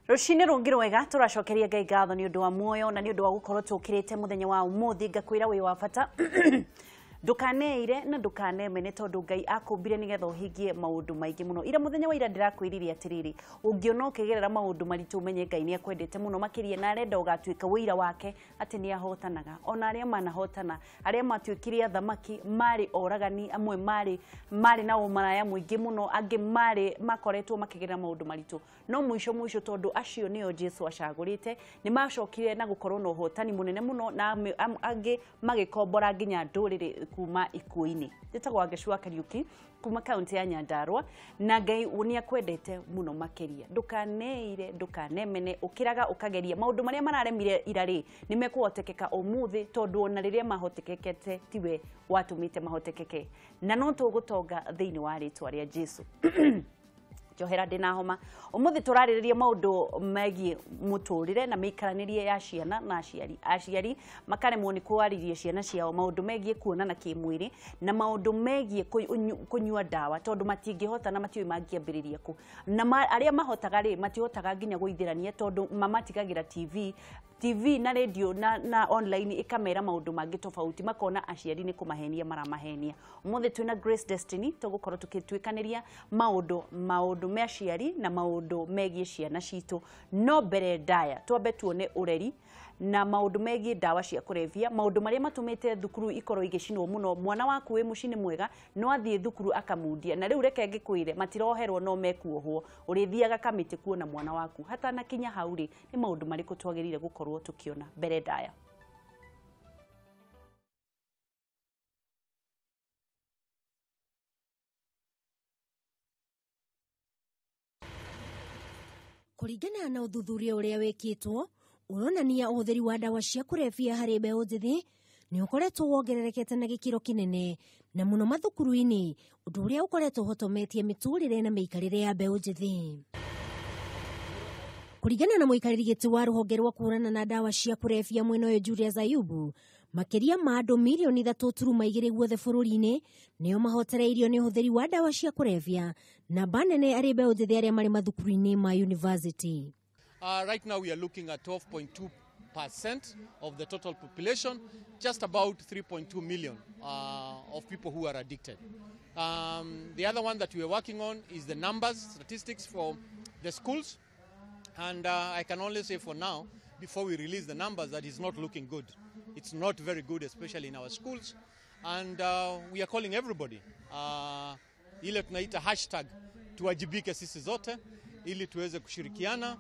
Rucini rungi rwega turacokeria Ngai ngatho ni undu wa muoyo na ni undu wa gukorwo tukirite muthenya wa umuthi ngakwira wi wa bata. Ndukaneire na ndukanemene tondu Ngai akumbire nigetha uhingie maundu maingi muno. Ira muthenya wa ira ndirakwirire atiriri, ungiona ukigerera maundu maritu umenye Ngai ni akwendete muno makiria na arenda ugatuika wira wake ati ni ahotanaga. Ona aria manahotana, aria matuikire athamaki mari oragani, amwe mari na umaraya muingi muno, angi mari makoretwo makigerera maundu maritu. No mwisho mwisho tondu acio nio Jesu acagurite ni macokire na gukorwo na uhotani munene muno na angi magikombora nginya nduriri kuma ikuini. Njĩtagwo Wangeci Kariuki kuma kaunti ya Nyandarua na Ngai ni akwendete muno makiria. Ndukaneire, ndukanemene, ukiraga ukageria maundu maria mararemire irari ni mekuhotekeka umuthi tondu ona riria mahotekekete tiwe watumite mahotekeke, na no tugutonga thiini wa ritwa ria Jesu. Njohera ndina homa. Umuthi turaririria maundu megie muturire na miikaranirie ya ciana na aciari. Aciari makaremwo ni kwariria ciana ciao maundu megie kuonana kimwiri na maundu megie kunyua ndawa tondu matingihota na matiũĩ mangiambĩrĩria ku. Na aria mahotaga ri matihotaga nginya guithirania tondu mamatigagira TV na radio na online ikamera maundu mangi tofauti, makona aciari ni kumahenia maramahenia. Umuthi twina Grace Destiny tugukorwo tukituikaniria maundu me aciari na maundu megie ciana citu. No mbere ndaya twambe tuone ureri na maundu megie ndawa cia kurebia, maundu maria matumite thukuru ikorwo igicinwo muno. Mwana waku wi mucini mwega no athie thukuru akamundia, na riu reke ngikwire matiroherwo no mekuohwo, urithiaga kamiti kuona mwana waku hatanakinya hau ri ni maundu mariku twagirire gukorwo tukiona mbere ndaya. Kũringana na ũthuthuria ũrĩa wĩkĩtwo ũronania ũhũthĩri wa ndawa cia kũrebia harĩ mbeũ njĩthĩ nĩ ũkoretwo wongererekete na gĩkĩro kĩnene na mũno mathukuru-inĩ, ũndũ ũrĩa ũkoretwo ũhotometie mĩtũrĩre na mĩikarĩre ya mbeũ njĩthĩ. Kũringana na mũikarĩri gĩtĩ wa rũhonge rwa kũhũrana na ndawa cia kũrebia mwena ũyũ Julius Ayubu, makĩria ma andũ mirioni 3.2 guothe bũrũri-inĩ nĩo mahotereirio nĩ ũhũthĩri wa ndawa cia kũrebia, namba nene arĩ mbeũ njĩthĩ arĩa marĩ mathukuru-inĩ ma university. Right now we are looking at 12.2% of the total population, just about 3.2 million of people who are addicted. The other one that we are working on is the numbers, statistics for the schools. And I can only say for now, before we release the numbers, that it's not looking good. It's not very good, especially in our schools. And we are calling everybody. Ile tunaita hashtag tuwajibike sisi zote, ili tuweze kushirikiana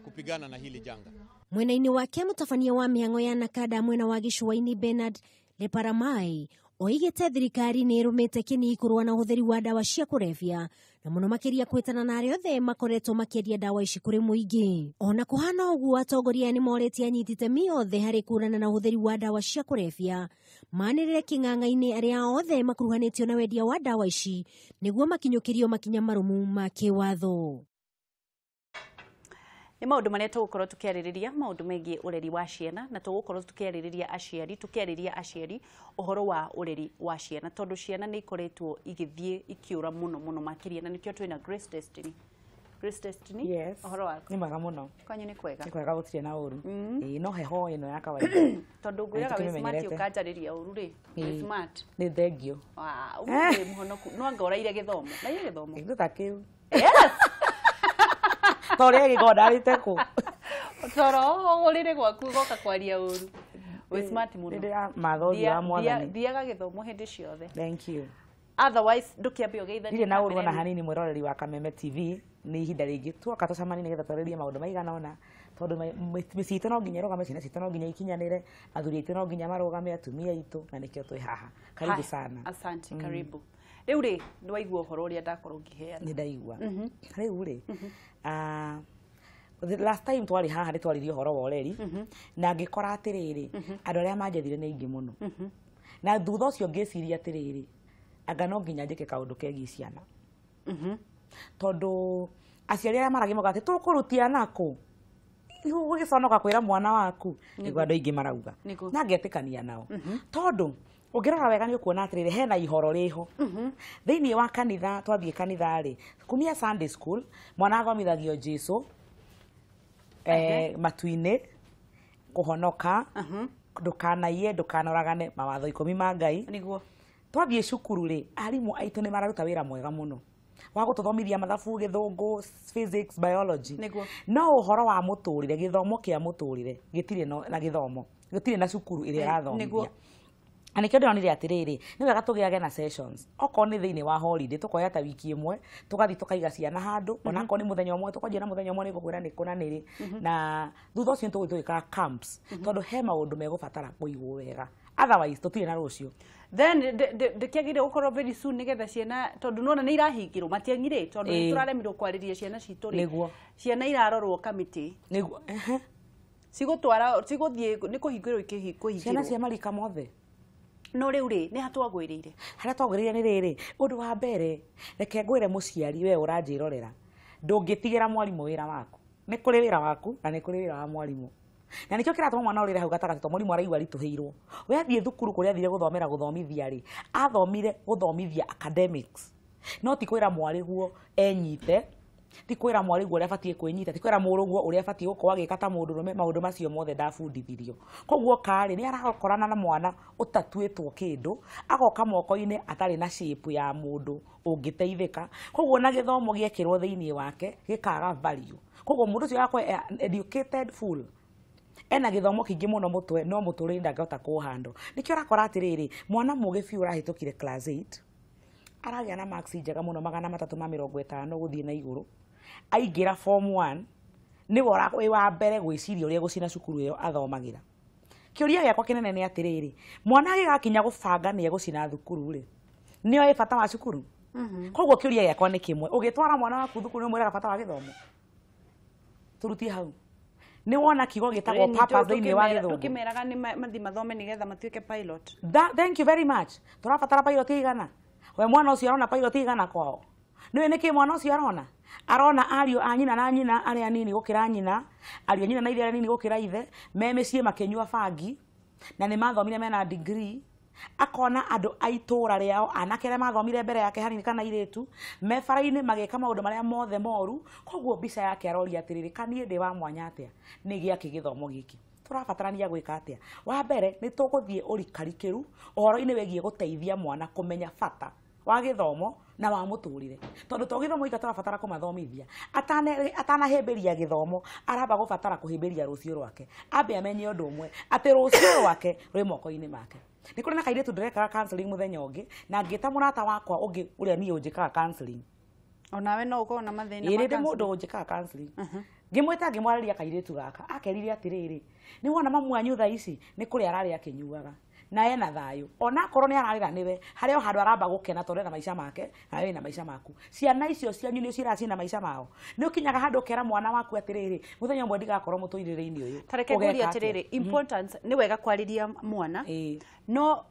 kupigana na hili janga. Mwena-inĩ wake mũtabania wa mĩhang'o ya Nakada mwena wa gĩcũa-inĩ Bernard Leparamai oigĩte thirikari nĩ ĩrũmĩte kĩni kũrũa na ũhũthĩri wa ndawa cia kũrebia na mũno makĩria kwĩtana na arĩa othe makoretwo makĩendia ndawa ici kũrĩ mũingĩ. Ona kũhana ũguo, atongoria nĩ morĩtie anyiti itemi othe harĩ kũhũrana na ũhũthĩri wa ndawa cia kũrebia manĩrĩre kĩng'ang'a-inĩ arĩa othe makuruhanĩtio na wendia wa ndawa ici nĩguo makinyũkĩrio makinya marũmu ma kĩwatho. Nĩ maũndũ marĩa tũgũkorwo tũkĩarĩrĩria, maũndũ megiĩ ũreri wa ciana, na tũgũkorwo tũkĩarĩrĩria aciari, tũkĩarĩria aciari ũhoro wa ũreri wa ciana tondũ ciana nĩ ikoretwo igĩthiĩ ikĩũra mũno mũno makĩria, na nĩkĩo twĩna Grace Destiny. Grace Destiny, yes. Ũhoro waku? Nĩ mwega mũno. Kwanyu nĩ kwega? Nĩ kwega, gũtirĩ na ũru. Ĩĩ, no heho ĩno ya kawaida. Tondũ ngwĩraga wĩ smart ũkanjarĩria ũru rĩ, wĩ smart. Nĩ thengio. Wow, wĩ mũhonoku. No anga ũraire gĩthomo. Raire gĩthomo. Kĩndũ ta kĩu. Yes. Tore gĩkonda arĩte kũ? Toro ũrĩrĩ gwaku ũgoka kwaria ũru. Wĩ smart mũno. Nĩ mathothi wa mwathani. Thiaga gĩthomo hĩndĩ ciothe. Thank you. Otherwise ndũkĩambe ũgeithanie. Ndirĩ na ũru ona hanini mwĩroreri wa Kameme TV, nĩ ihinda rĩngĩ tuoka tũcemanie nĩgetha twarĩrie maũndũ maigana ũna, tondũ mĩciĩ itũ no nginya ĩrũgame, ciana citũ no nginya ikinyanĩre, athuri aitũ no nginya marũgame, atumia aitũ, na nĩkĩo twĩ haha. Karibu sana. Asante, karibu. Rĩu rĩ, nĩwaigua ũhoro ũrĩa ndakorwo ngĩheana? Nĩ ndaigua. Rĩu rĩ, the last time twarĩ haha nĩ twaririe ũhoro wa ũreri, na ngĩkora atĩrĩrĩ, andũ arĩa manjethire nĩ aingĩ mũno. Na thutha ũcio ngĩciria atĩrĩrĩ, anga no nginya njĩke kaũndũ kegiĩ ciana. Tondũ aciari arĩa maragia mauga atĩ tũkũrutia nakũ, ũgĩconoka kwĩra mwana waku, nĩguo andũ aingĩ marauga. Na ngetĩkania nao. Tondũ ũngĩrora wega nĩ ũkuona atĩrĩrĩ, hena ihoro rĩho. Thĩinĩ wa kanitha, twathiĩ kanitha rĩ, kumia Sunday school, mwana athomithagio Jesu, Matu-inĩ, kũhonoka, ndũkanaiye, ndũkanoragane, mawatho 10 ma Ngai. Nĩguo. Twathiĩ cukuru rĩ, arimũ aitũ nĩ mararuta wĩra mwega mũno wa gũtũthomithia mathabu, gĩthũngũ, physics, biology. Nĩguo. No ũhoro wa mũtũrĩre, gĩthomo kĩa mũtũrĩre gĩtirĩ na gĩthomo, gĩtirĩ na cukuru ĩrĩa ĩrathomithia. Na nĩkĩo ndĩronire atĩrĩrĩ, nĩ wega tũgĩage na sessions, okorwo nĩ thĩinĩ wa holiday tũkoya ta wiki ĩmwe, tũgathiĩ tũkaiga ciana handũ, onakorwo nĩ mũthenya ũmwe, tũkanjia na mũthenya ũmwe, nĩngũkwĩra nĩ kũ na nĩrĩ. Na thutha ũcio nĩtũgũthiĩ tũgĩkaga camps, tondũ he maũndũ megũbatara kũigwo wega, otherwise tũtirĩ na rũciũ. Then ndĩkĩagĩrĩire gũkorwo very soon nĩgetha ciana, tondũ nĩwona nĩ irahingĩrwo Matiang'i rĩ, tondũ nĩ tũraremirwo kwarĩria ciana citũ rĩ. Nĩguo. Ciana irarorwo kamĩtĩ. Nĩguo. Cigũtwara, cigũthiĩ nĩ kũhingĩrwo ikĩhingĩrwo. Ciana cia marika mothe. No rĩu rĩ, nĩ hatwagwĩrĩire. Harĩa twagwĩrĩire nĩ rĩrĩ, ũndũ wa mbere, reke ngwĩre mũciari we ũranjĩrorera, ndũngĩtigĩra mwarimũ wĩra waku. Nĩ kũrĩ wĩra waku na nĩ kũrĩ wĩra wa mwarimũ. Na nĩkĩo kĩratũma mwana ũrĩre hau gatagatĩ, tondũ mwarimũ araigua aritũhĩirwo. We athiĩ thukuru kũrĩa athire gũthomera gũthomithia rĩ, athomire gũthomithia academics. No ti kwĩra mwarĩguo enyite, ti kwĩra mwarĩguo ũrĩa abatiĩ kwĩnyita, ti kwĩra mũrũguo ũrĩa abatiĩ gũkorwo agĩka ta mũndũrũme, maũndũ macio mothe ndabundithirio. Koguo karĩ nĩ arakorana na mwana ũtatuĩtwo kĩndũ, agoka moko-inĩ atarĩ na shape ya mũndũ ũngĩteithĩka. Koguo na gĩthomo gĩekĩrwo thĩinĩ wake gĩkaga value. Koguo mũndũ ũcio agakorwo educated full, ena gĩthomo kĩingĩ mũno mũtwe, no mũtũrĩre ndangĩhota kũhandwo. Nĩkĩo ũrakora atĩrĩrĩ, mwana mũgĩ biũ ũrahĩtũkire class 8, aragĩa na marks njega mũno, 350 gũthiĩ na igũrũ, aingĩra form 1, nĩwe wĩ wa mbere gwĩciria ũrĩa gũcina cukuru ĩyo athomagĩra. Kĩũria gĩakwa kĩnene nĩ atĩrĩrĩ, mwana agĩgakinya gũbanga nĩ egũcina thukuru rĩ, nĩoĩ bata wa cukuru? Koguo kĩũria gĩakwa nĩ kĩmwe, ũgĩtwara mwana waku thukuru nĩ ũmwĩraga bata wa gĩthomo? Tũrutie hau. Nĩ wona kiugo gĩtagwo purpose thĩinĩ wa gĩthũngũ. Tũkĩmeraga nĩ mathiĩ mathome nĩgetha matuĩke pilot. Thank you very much. Tũrabatara pilot igana. We mwana ũcio arona pilot igana kwao. Nĩũĩ nĩkĩ mwana ũcio arona? Arona ariũ a nyina na nyina arĩa anini gũkĩra nyina, ariũ a nyina na ithe arĩa anini gũkĩra ithe, me mĩciĩ makĩnyua bangi, na nĩ mathomire mena degree. Akona andũ a itũra rĩao, anake arĩa mathomire mbere yake hanini kana airĩtu, me bara-inĩ magĩka maũndũ marĩa mothe moru. Koguo mbica yake aroria atĩrĩrĩ, kaniĩ ndĩ wa mwanya atĩa? Nĩ gĩakĩ gĩthomo gĩkĩ? Tũrabatarania gwĩka atĩa? Wa mbere nĩ tũgũthiĩ ũrikarikĩru ũhoro-inĩ wĩgiĩ gũteithia mwana kũmenya bata wa gĩthomo na wa mũtũrĩre, tondũ to gĩthomo gĩka tũrabatara kũmathomithia. Atanahĩmbĩria gĩthomo, aramba gũbatara kũhĩmbĩria rũciũ rwake, ambe amenye ũndũ ũmwe, atĩ rũciũ rwake rwĩ moko-inĩ make. Nĩ kũrĩ na kairĩtu ndĩrekaga counseling mũthenya ũngĩ, na ngĩta mũrata wakwa ũngĩ ũrĩa niĩ ũnjĩkaga counseling. Onawe no ũkorwo na mathĩna ma Ĩĩ, ndĩ counseling. mũndũ ũnjĩkaga counseling. Ngĩmwĩta ngĩmwarĩria kairĩtu gaka, akerire atĩrĩrĩ, nĩ wona mamu wanyu thaa ici nĩ kũrĩa ararĩa akĩnyuaga, na ena thayũ, ona akorwo nĩ ararĩra nĩwe, harĩ o handũ aramba gũkena tondũ ena maica make na we wĩna maica maku. Ciana icio cianyu nĩ ũciĩraga ciĩna maica mao. Nĩ ũkinyaga handũ ũkera mwana waku atĩrĩrĩ, mũthenya ũmwe ndigakorwo mũtũrĩre-inĩ ũyũ. Ta reke ngũrie Ũgeka atĩa? atĩrĩrĩ, importance nĩ wega kwarĩria mwana, no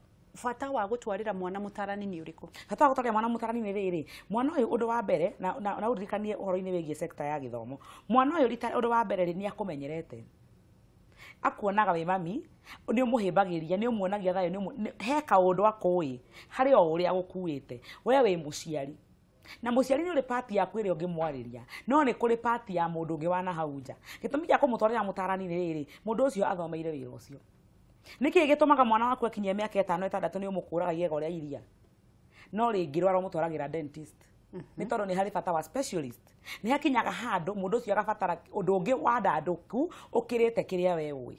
bata wa gũtwarĩra mwana mũtarani nĩ ũrĩkũ? Bata wa gũtwarĩra mwana mũtarani nĩ rĩrĩ, mwana ũyũ ũndũ wa mbere, na ũririkanie ũhoro-inĩ wĩgiĩ sector ya gĩthomo, mwana ũyũ ũndũ wa mbere rĩ, nĩ akũmenyerete, akuonaga wĩ mami, nĩ ũmũhĩmbagĩria, nĩ ũmuonagia thayũ, he kaũndũ akũĩ harĩ o ũrĩa agũkuĩte. We wĩ mũciari, na mũciari nĩ ũrĩ part yaku ĩrĩa ũngĩmwarĩria, no nĩ kũrĩ part ya mũndũ ũngĩ wa na hau nja. Gĩtũmi gĩa kũmũtwarĩra mũtarani nĩ rĩrĩ, mũndũ ũcio athomeire wĩra ũcio. Nĩkĩ gĩtũmaga mwana waku akinyie mĩaka 5 6 nĩ ũmũkũraga igego rĩa iria, no rĩngĩ rwara ũmũtwaragĩra dentist? Nĩ tondũ nĩ harĩ bata wa specialist. Nĩ hakinyaga handũ mũndũ ũcio agabatara ũndũ ũngĩ wandandũku ũkĩrĩte kĩrĩa we ũĩ.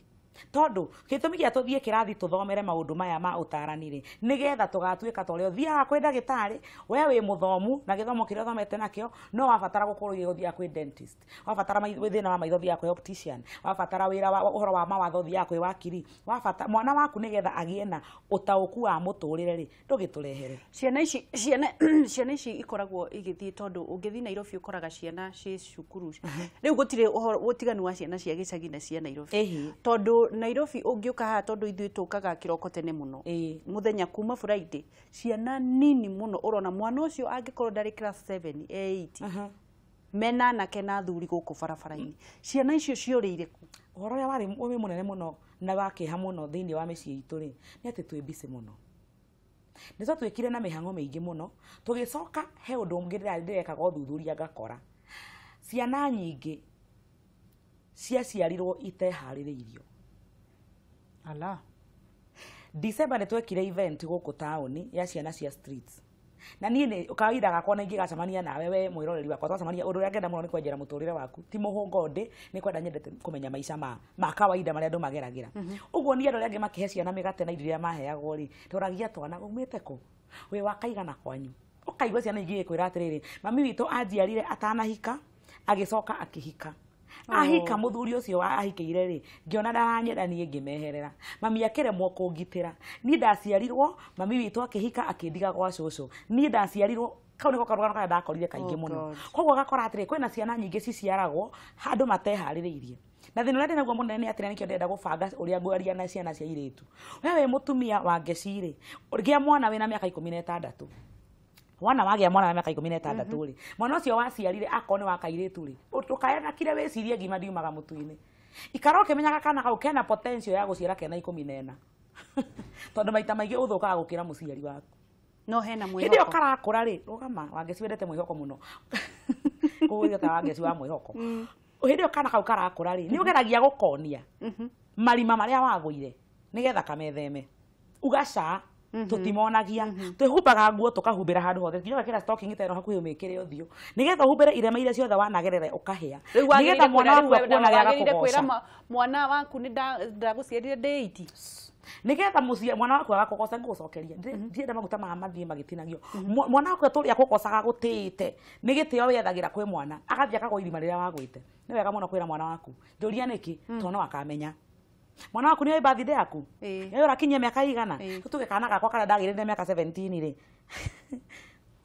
Tondũ gĩtũmi gĩa tũthiĩ kĩrathi tũthomere maũndũ maya ma ũtarani rĩ, nĩgetha tũgatuĩka ta ũrĩa ũthiaga kwĩ ndagĩtarĩ, we wĩ mũthomu na gĩthomo kĩrĩa ũthomete nakĩo, no wabatara gũkorwo ũgĩthiaga kwĩ dentist, wabatara thĩna wa maitho ũthiaga kwĩ optician, wabatara wĩra wa ũhoro wa mawatho ũthiaga kwĩ wakiri, wabata mwana waku nĩgetha agĩe na ũtaũku wa mũtũrĩre rĩ, ndũgĩtũrehere. Ciana ici, ciana, ciana ici ikoragwo igĩthiĩ, tondũ ũngĩthiĩ Nairobi ũkoraga ciana ciĩ cukuru. Rĩu gũtirĩ ũhoro ũtiganu wa ciana cia gĩcagi na cia Nairobi. Tondũ Nairobi ũngĩũka haha, tondũ ithuĩ tũkaga kĩroko tene mũno, mũthenya kuma Friday, ciana nini mũno ũrona mwana ũcio angĩkorwo ndarĩ class 7 8, mena anake na athuri gũkũ barabara-inĩ. Ciana icio ciorĩire kũ? Ũhoro ũrĩa warĩ wĩ mũnene mũno na wa kĩeha mũno thĩinĩ wa mĩciĩ itũ rĩ, nĩ atĩ twĩ busy mũno. Nĩ twatuĩkire na mĩhang'o mĩingĩ mũno, tũgĩcoka he ũndũ ũngĩ ndĩrekaga ũthuthuria ngakora ciana nyingĩ Ciaciarirwo iteharĩrĩirio. Ala. December nĩ twekire event gũkũ taũni ya ciana cia streets. Na niĩ nĩ kawaida gakwa na ingĩgacemania nawe we mwĩroreri wakwa twacemania ũndũ ũrĩa ngenda mũno nĩ kwenjera mũtũrĩre waku ti mũhũngo ndĩ nĩ kwenda nyendete kũmenya maica ma kawaida marĩa andũ mageragĩra. Ũguo niĩ andũ arĩa angĩ makĩhe ciana mĩgate na irio iria maheagwo rĩ ndoragia twana umĩte kũ wĩ wa kaigana kwanyu ũkaigua ciana ingĩ gĩkwĩra atĩrĩrĩ mami witũ anjiarire atanahika agĩcoka akĩhika. Ahika muthuri ucio wa ahikire ri ngiona ndaranyenda nie ngimeherera mami akiremwo kungitira ni ndaciarirwo mami witu akihika akindiga gwa cucu ni ndaciarirwo kau niko karugano karia ndakorire kaingi muno koguo gakora atiri kwina ciana nyingi ciciaragwo handu matehaririirie na thina uria ndinaguo munene ni atiri nikio ndenda gubanga uria ngwaria na ciana cia iritu we wi mutumia wa ngeci ri gia mwana wina miaka 16 wana wagĩa mwana wa mĩaka 16 rĩ mwana ũcio waciarire akorwo nĩ wa kairĩtu rĩ ndũkaenakire wĩcirie ngima ndiumaga mũtu-inĩ ikara ũkĩmenyaga kana kau kena potential ya gũciara kena 14 tondũ maita maingĩ ũthũkaga gũkĩra mũciari waku no hena mwĩhoko hĩndĩ ĩyo karakũra rĩ rũgama Wangeci wendete mwĩhoko mũno kũgũria ta Wangeci wa mwĩhoko hĩndĩ ĩyo kana kau karakũra rĩ nĩ ũgeragia gũkonia marima marĩa wagũire nĩgetha kametheme ugaca tutimonagia twihumbaga nguo tukahumbira handu hothe nginya ugekira stocking ta ĩno hakuhĩ ũmĩkĩre ũthiũ nĩgetha ũhumbĩre irema iria ciothe wanagerera ũkahĩa nĩgetha mwana waku akuonaga agakũgoca mwana waku nĩ ndagũciarire ndĩ 80 nĩgetha mwana waku agakũgoca ngũgũcokeria ndienda maguta maya mathiĩ magĩtinagio mwana waku atũrĩa akũgocaga gũtĩĩte nĩ gĩtĩo wĩethagĩra kwĩ mwana agathiĩ akagwa irima rĩrĩa wagwĩte nĩ wega mũno kwĩra mwana waku njũria nĩkĩ tondũ no akamenya mwana waku nĩ birthday yaku nĩ ũrakinyia mĩaka igana tutuge kana gakwa karĩa ndagĩrĩire mĩaka 17 rĩ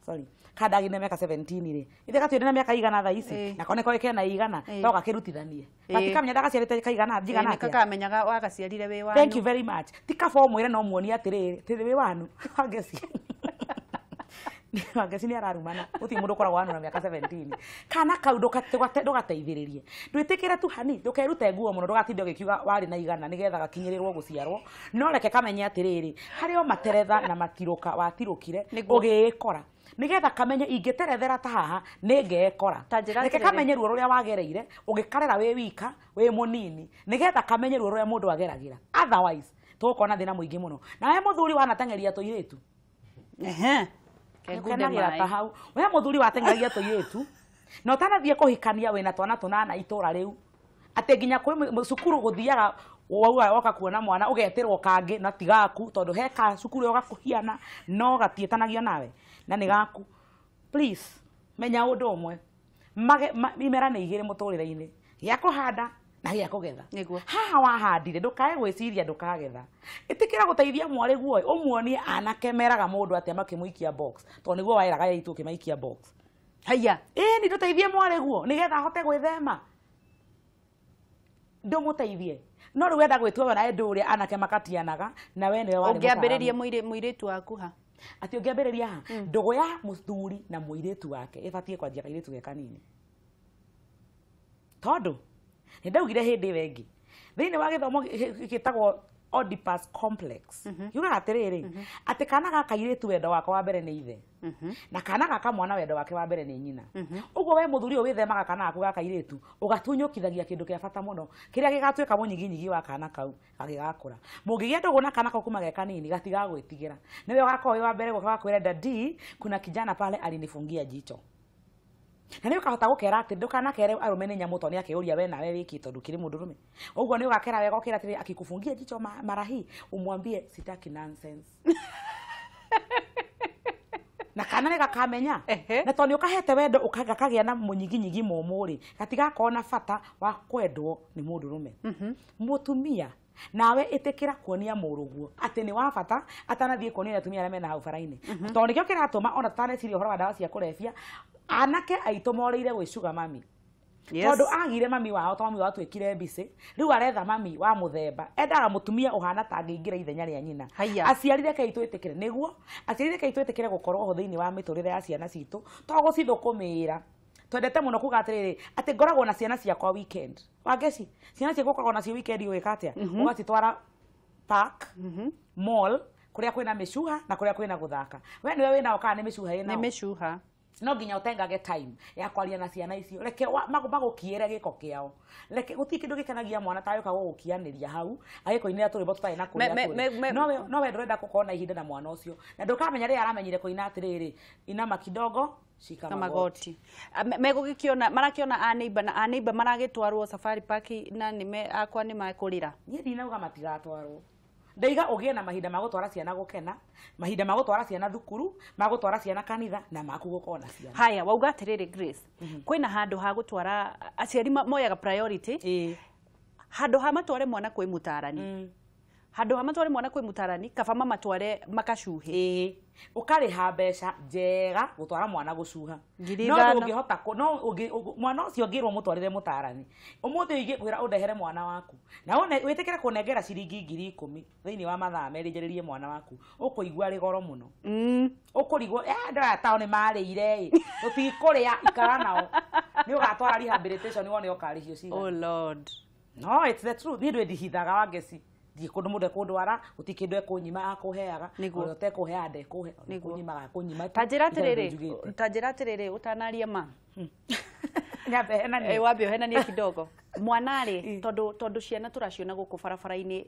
sorry kana ndagĩrĩire mĩaka 17 rĩ ithe gatuĩre na mĩaka igana thaa ici nako nĩko kena igana no gakĩrutithanie gatikamenya ndagaciarĩte kaigana njigana atĩa nĩkakamenyaga wagaciarire wĩ wanu thank you very much ti kaba ũmwĩre no muonie atĩrĩrĩ tĩrĩ wĩ wanu Wangeci Wangeci nĩ ararumana gũtirĩ mũndũ ũkoragwo wanu na mĩaka 17 kana kau ndũgateithĩrĩrie ndwĩtĩkĩre tu hani ndũkerute nguo mũno ndũgatinde ũgĩkiuga warĩ na igana nĩgetha gakinyĩrĩrwo gũciarwo no reke kamenye atĩrĩrĩ harĩ o materetha na matirũka watirũkire ũgĩĩkora nĩgetha kamenye ingĩterethera ta haha nĩ ngeekora reke kamenye ruo rũrĩa wagereire ũgĩkarera wĩ wika wĩ mũnini nĩgetha kamenye ruo rũrĩa mũndũ ageragĩra otherwise tũgũkorwo na thĩna mũingĩ mũno nawe mũthuri wanateng'eria tũirĩtu kenagĩra ta hau we mũthuri wateng'eragia tũirĩtu na ũtanathiĩ kũhikania wĩna twana tũnana itũra rĩu atĩ nginya kwĩ cukuru gũthiaga wauga woka kuona mwana ũgetĩrwo kangĩ na ti gaku tondũ he ka cukuru ĩyo gakũhiana no gatiĩtanagio nawe na nĩ gaku please menya ũndũ ũmwe imera nĩ igĩrĩ mũtũrĩre-inĩ gĩa kũhanda na gĩa kũgetha haha wahandire ndũkae gwĩciria ndũkagetha ĩtĩkĩra gũteithia mwarĩ guo ũmuonie anake meraga mũndũ atĩa makĩmũikia box tondũ nĩguo waeraga airĩtu ũkĩmaikia box haiya ĩni ndũteithie mwarĩ guo nĩgetha ahote gwĩthema ndũmũteithie no rĩu wenda gwĩtua we nawe ndũrĩa anake makatianaga na we nĩwe warĩ ũngĩambĩrĩria mũirĩtu waku ha atĩ ũngĩambĩrĩria ha ndũgũ ya mũthuri na mũirĩtu wake ĩbatiĩ kwanjia kairĩtu ge kanini tondũ nĩ ndaugire hĩndĩ ĩyo ĩngĩ thĩinĩ wa gĩthomo gĩtagwo Oedipus complex yugaga atĩrĩrĩ atĩ kana ga kairĩtu wendo wako wa mbere nĩ ithe na kana ga kamwana wendo wake wa mbere nĩ nyina ũguo we mũthuri ũyũ wĩthemaga kana gaku ga kairĩtu ũgatunyũkithagia kĩndũ kĩa bata mũno kĩrĩa gĩgatuĩka mũnyiginyigi wa kana kau gagĩgakũra mũngĩgĩa ndũgũ na kana kau kuma ge kanini gatigagwĩtigĩra nĩwe ũgakorwo wĩ wa mbere gũka gakwĩra daddy kuna kijana pale alinifungia jicho na nĩ ũkahota gũkera atĩ ndũkanakere arũme nĩ nyamũ tondũ nĩakĩũria we nawe wĩkĩ tondũ kĩrĩ mũndũrũme ũguo nĩ ũgakera wega ũkĩra atĩrĩ akikufungia jicho mara hii umwambie sitaki nonsense na kana nĩ gakamenya na tondũ nĩ ũkahete wendo gakagĩa na mũnyiginyigi mũmũ rĩ gatigakorwo na bata wa kwendwo nĩ mũndũrũme mũtumia nawe ĩtĩkĩra kuonia mũrũguo atĩ nĩ wa bata atanathiĩ kuonia atumia arĩa mena hau bara-inĩ tondũ nĩkĩo kĩratũma ona tũtaneciria ũhoro wa ndawa cia kũrebia anake aitũ morĩire gwĩcuga mami tondũ agire mami wao to mami wao atuĩkire mbicĩ rĩu aretha mami wa mũthemba endaga mũtumia ũhana ta angĩingĩra ithenya rĩa nyina aciari rekei twĩtĩkĩre nĩguo aciari rekei twĩtĩkĩre gũkorwo ho thĩinĩ wa mĩtũrĩre ya ciana citũ to gũcithũkũmĩra twendete mũno kuga atĩrĩrĩ atĩ ngoragwo na ciana ciakwa weekend Wangeci ciana ciakwa ũkoragwo nacio weekend ũgĩka atĩa ũgacitwara park mall kũrĩa kwĩna mĩcuha na kũrĩa kwĩna gũthaka we nĩwe wĩnao kana nĩ mĩcuha ĩnao nĩ mĩcuha No nginya ũtengage time ya kwaria na ciana icio. Reke magũkiĩre gĩko kĩao. Reke gũtirĩ kĩndũ gĩkenagia mwana ta gĩũka gũgũkianĩria hau agĩkũinĩra tũrwĩmbo tũtarĩ na kũrĩa tũrĩ. No we ndũrenda gũkorwo na ihinda na mwana ũcio. Na ndũkamenya rĩrĩa aramenyire kũina atĩrĩrĩ, inama kidogo shika magoti. Megũgĩkĩona marakiona a neighbor na a neighbor maragĩtwarwo Safari Park na nĩme akwa nĩ makũrĩra. Niĩ ndinauga matigatwarwo. Ndaiga ũgĩe na mahinda ma gũtwara ciana gũkena, mahinda ma gũtwara ciana thukuru, ma gũtwara ciana kanitha na maku gũkorwo na ciana. Haya, wauga atĩrĩrĩ Grace, kwĩna handũ ha gũtwara aciari moyaga priority. Handũ ha matware mwana kwĩ mũtarani. Handũ ha matware mwana kwĩ mũtarani, kaba mamatware makacuhe. Ũkarĩha mbeca njega gũtwara mwana gũcuha. No ndũngĩhota no mwana ũcio ũngĩrwo mũtwarĩre mũtarani. Ũmũthĩ ingĩkwĩra ũndehere mwana waku. Na wĩtĩkĩre kũnengera ciringi 10,000 thĩinĩ wa mathaa merĩ njarĩrie mwana waku. Ũkũigua rĩ goro mũno. Ũkũrigwo andũ aya tao nĩ marĩire ĩ. Tũtikũrĩa ikara nao. Nĩ ũgatwara rehabilitation wone ũkarĩhio cigana. Oh Lord. No, it's the truth. Niĩ ndwĩndihithaga Wangeci. Ndirĩ kũndũ mũndũ ekũndwara, gũtirĩ kĩndũ ekũnyima akũheaga, ona ũtekũheaga ndekũhe, kũnyimaga akũnyima. Ta njĩra atĩrĩrĩ ũtanaria ma. Nyambe henanie. Wambe ũhenanie kidogo. Mwana rĩ, tondũ ciana tũraciona gũkũ barabara-inĩ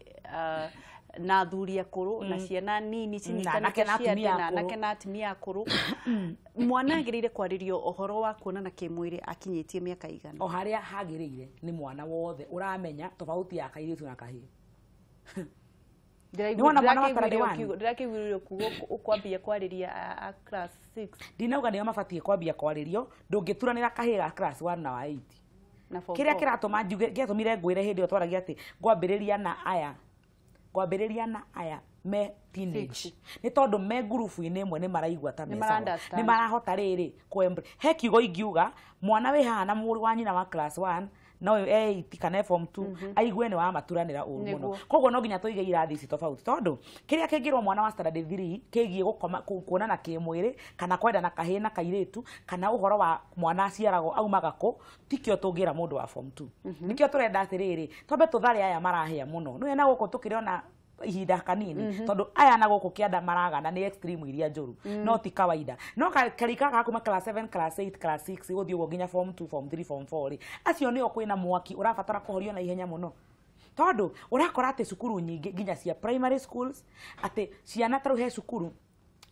na athuri akũrũ na ciana nini cinyitanĩte ciande na anake na atumia akũrũ. Mwana agĩrĩire kwarĩrio ũhoro wa kuonana kĩmwĩrĩ akinyĩtie mĩaka igana? O harĩa hagĩrĩire nĩ mwana wothe ũramenya tofauti ya kairĩtu na kahĩĩ. Ndĩrakĩiguire kuga ũkwambia kwarĩria a class 6. Ndinauga nĩo mabatiĩ kwambia kwarĩrio, ndũngĩturanĩra kahĩĩ ga class 1 na wa 8. Kĩrĩa kĩratũma njuge, gĩatũmire ngwĩre hĩndĩ ĩyo twaragia atĩ ngwambĩrĩria na aya me teenage. Nĩ tondũ me ngurubu-inĩ ĩmwe nĩ maraigua ta me sawa. Nĩ marahota rĩrĩ he kiugo ingiuga mwana wĩ haha na mũrũ wa nyina wa class 1 no 8 kana form 2 aigue nĩ wamaturanĩra ũru mũno. Koguo no nginya tũige irathi ici tofauti tondũ kĩrĩa kĩngĩrwo mwana wa standard 3 kĩgiĩ gũkoma kuonana kĩmwĩrĩ kana kwendana kahĩĩ na kairĩtu kana ũhoro wa mwana aciaragwo aumaga kũ tikĩo tũngĩra mũndũ wa form 2. Nĩkĩo tũrenda atĩrĩrĩ twambe tũthare aya marahĩa mũno. Nĩwe na gũkũ tũkĩrĩ ihinda kanini tondu aya na guku kianda maragana ni extreme iria njuru no ti kawaida no karika ga kuma class 7 class 8 class 6 guthii uguo nginya form 2 form 3 form 4 ri acio nio kwina mwaki urabatara kuhorio na ihenya muno tondu urakora ati cukuru nyingi nginya cia primary schools ati ciana taru he cukuru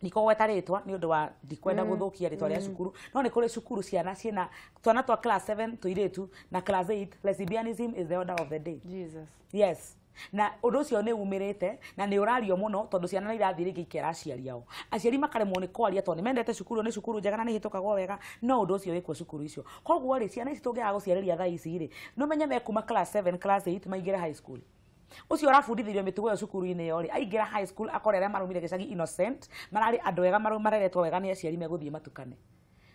nikogweta ritwa ni undu wa ndikwenda guthukia ritwa ria cukuru no ni kuri cukuru ciana ciina twana twa class 7 tuiritu na class 8 lesbianism is the order of the day. Jesus. Yes. Na undu ucio ni umirite na ni urario muno tondu ciana irathii ringi ikera aciari ao aciari makaremwo ni kwaria tondu ni mendete cukuru ni cukuru njega na ni hitukagwo wega no undu ucio wikwo cukuru icio koguo ri ciana ici tungiaga guciarĩria thaa ici ri no menye mekuma class 7 class 8 maingire high school ucio arabundithirio mitugo ĩyo cukuru-inĩ ĩyo rĩ aingĩra high school akore arĩa marumire gĩcagi innocent mararĩ andũ ega mareretwo wega nĩ aciari megũthiĩ matukane.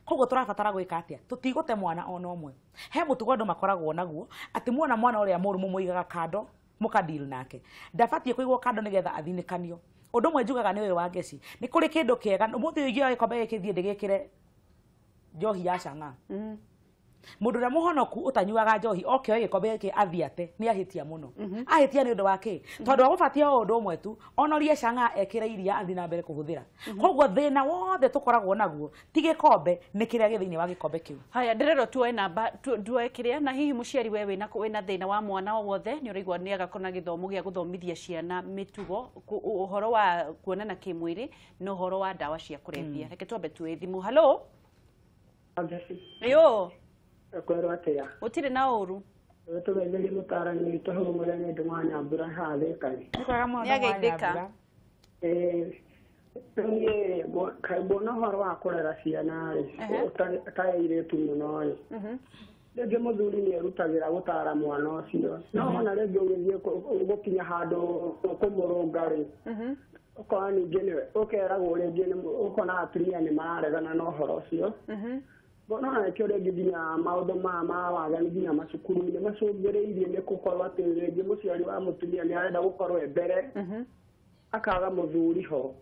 Koguo tũrabatara gwĩka atĩa tũtigũte mwana ona ũmwe he mũtugo andũ makoragwo naguo atĩ muona mwana ũrĩa mũru mũmũigaga kando mũkadeal nake ndabatiĩ kũigwo kando nĩgetha athinĩkanio. Ũndũ ũmwe njugaga nĩ ũyũ wa Ngeci nĩ kũrĩ kĩndũ kĩega ũmũthĩ ũyũ ingĩoya gĩkombe gĩkĩ thiĩ ndĩgĩkĩre njohi ya cang'a Mundu uria muhonoku utanyuaga njohi oke oe gikombe giki athie ate ni ahitia muno. Ahitia ni undu wa ki tondu agubatia o undu umwe tu onorie canga ekire iria athi na mbere kuhuthira. Koguo thina wothe tukoragwo naguo ti gikombe ni kiria gi thiini wa gikombe kiu. Haya ndirero tuoe namba tuoe kiria na hihi muciari we wina thina wa mwana wothe ni uraigua ni agakona githomo gia guthomithia ciana mitugo uhoro wa kuonana kimwiri na uhoro wa ndawa cia kurebia. Reke twambe tuoe thimu. Hello. Yo. Kwero atia. Utire na uru. Tugeithĩrie mũtaarani witũ hau mũrĩa nĩ wa Nyambura haha Thĩka-inĩ. Nĩ ageithĩka. Niĩ nguona ũhoro wa kũrera ciana rĩ, ta airĩtu mũno rĩ, rĩngĩ mũthuri nĩ erutagĩra gũtara mwana ũcio, no ona rĩngĩ ũgĩthiĩ gũkinya handũ kũmũrũnga rĩ, ũkona ningĩ nĩwe ũkeragwo rĩngĩ ũkona atumia nĩ mararegana na ũhoro ũcio. Mbona nĩkĩo rĩngĩ nginya maũndũ maya ma waganu nginya macukuru-inĩ macũngĩrĩirie nĩ gũkorwo atĩ rĩngĩ mũciari wa mũtumia nĩ arenda gũkorwo e mbere akaga mũthuri ho.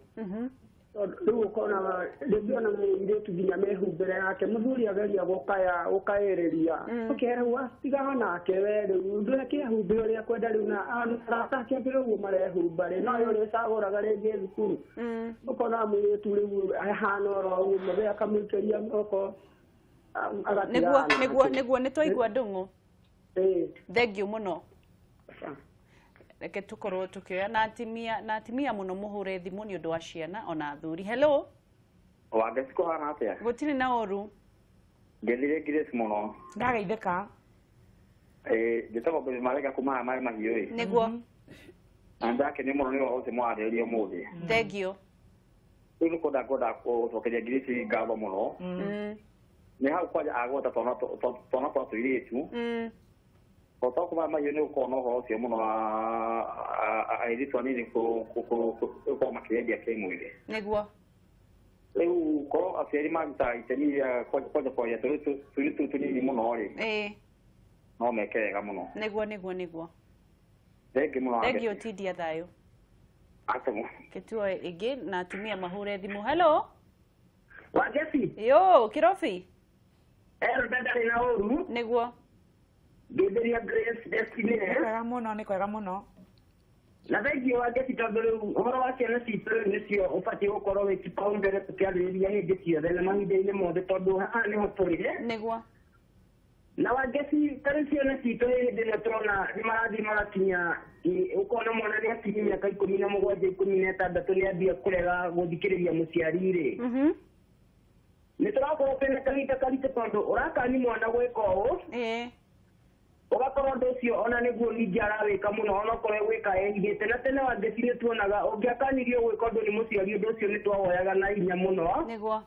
Rĩu ũkona rĩngĩ ona mũirĩtu nginya mehumbĩre yake mũthuri ageria gũkaya gũkaĩrĩria ũkerwo tigana nake we rĩu ndũreke ehumbe ũrĩa kwenda rĩu na arata ake angĩ ũguo marehumba rĩ no ũrĩa ũcagũraga rĩngĩ thukuru ũkona mũirĩtu rĩu ahana oro ũguo mũthee akamũikĩria moko nĩguo nĩguo nĩguo nĩ twaigua Ndung'u. Thengiũ mũno. Reke tukorwo tukioya na atimia muno muhure thimu ni undu wa ciana ona athuri. Hello. Wangeci kuhana atia? Gutiri na uru. Ngethire Grace muno. Ndageithĩka. Njĩtagwo Mbethi Marega kuma haha Maĩ Mahiũ ĩ. Nĩguo. Na ndakenio mũno nĩ ũhoro ũcio mwarĩrĩria ũmũthĩ. Thengiũ. Rĩu nĩ kwenda ngwenda gũcokeria Grace ngatho mũno. Nĩ hau kwanja agweta twana twa tũirĩtu. Tondũ kuma mahiũ nĩ gũkorwo na ũhoro ũcio mũno wa airĩtu anini gũkorwo makĩendia kĩmwĩrĩ. Nĩguo. Rĩu korwo aciari maruta itemi rĩa kwanja kwaria tũirĩtu tũu tũnini mũno rĩ, no meke wega mũno. Nĩguo nĩguo nĩguo. Thengiũ mũno. Thengiũ tindia thayũ. Atemo. Kĩtuoe ĩngĩ na atumia mahũre thimũ. Hello. Wangeci. Yo, Kĩrobi. Ero ndarĩ na ũru. Nĩguo. Ngĩthĩria Grace Destiny. Nĩ kwega mũno, nĩ kwega mũno. Na thengiũ Wangeci tondũ rĩu ũhoro wa ciana citũ rĩu nĩcio ũbatiĩ gũkorwo wĩ kipaumbele tũkĩarĩrĩria hĩndĩ ciothe na mahinda-inĩ mothe tondũ haha nĩho tũrĩ. Nĩguo. Na Wangeci ta rĩu ciana citũ hĩndĩ ĩno tũrona nĩ marathiĩ magakinya ũkona mwana nĩ akinyia mĩaka 17 16 nĩ ambia kũrega gũthikĩrĩria mũciari rĩ. Nĩ tũrakorwo twĩna kahinda karitũ tondũ ũrakani mwana gwĩka ũũ. Ũgakorwo ũndũ ũcio ona nĩguo ningĩ arawĩka mũno onokorwo egwĩka ehithĩte. Na tene Wangeci nĩ tuonaga ũngĩakanirio gwĩka ũndũ nĩ mũciari ũndũ ũcio nĩ twawoyaga na hinya mũno. Nĩguo.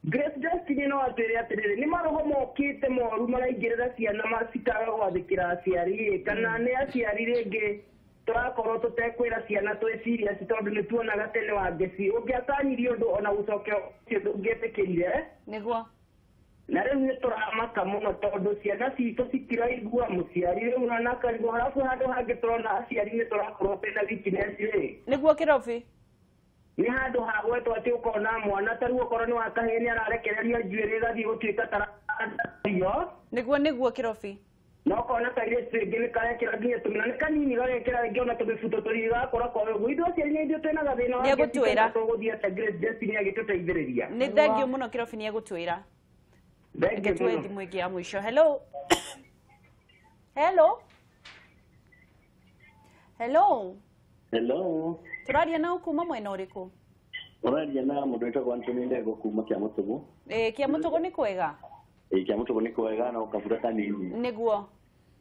Grace Destiny no atwĩre atĩrĩrĩ nĩ maroho mokĩte moru maraingĩrĩra ciana cikaga gwathĩkĩra aciari rĩ kana nĩ aciari rĩngĩ tũrakorwo tũtekwĩra ciana twĩ serious tondũ nĩ tuonaga tene Wangeci ũngĩakanirio ũndũ ona gũcokia ũcio ndũngĩetĩkĩrire. Nĩguo. Na rĩu nĩ tũramaka mũno tondũ ciana citũ citiraigua mũciari rĩu na karigwo. Harabu handũ hangĩ tũrona aciari nĩ tũrakorwo twĩna weakness rĩ. Nĩguo Kĩrobi. Nĩ handũ ha gwetwo atĩ ũkona mwana ta rĩu okorwo nĩ wa kahĩĩ nĩ ararekereria njuĩrĩ ĩgathiĩ gũtuĩka tarario. Nĩguo nĩguo Kĩrobi. Na ũkona kairĩtu rĩngĩ nĩ karekĩra nginya tũmĩna nĩ kanini gagekĩra rĩngĩ ona tũmĩbuto tũnini gagakũra kwa ũguo. Ithuĩ aciari nĩ ithuĩ twĩna gathĩna wa Nĩegũtwĩra. Tũgũthiĩ atĩa Grace Destiny agĩtũteithĩrĩria. Nĩ thengiũ mũno Kĩrobi nĩ egũtwĩra. Reke tuoe thimũ ĩngĩ ya mũico. Hello. Hello. Hello. Hello. Tũraria na kuma mwena ũrĩkũ? Ũraria na mũndũ wĩtagwo Anthony Ndego kuma Kĩamũtũgũ. Kĩamũtũgũ nĩ kwega? Kĩamũtũgũ nĩ kwega no kabura kanini. Nĩguo.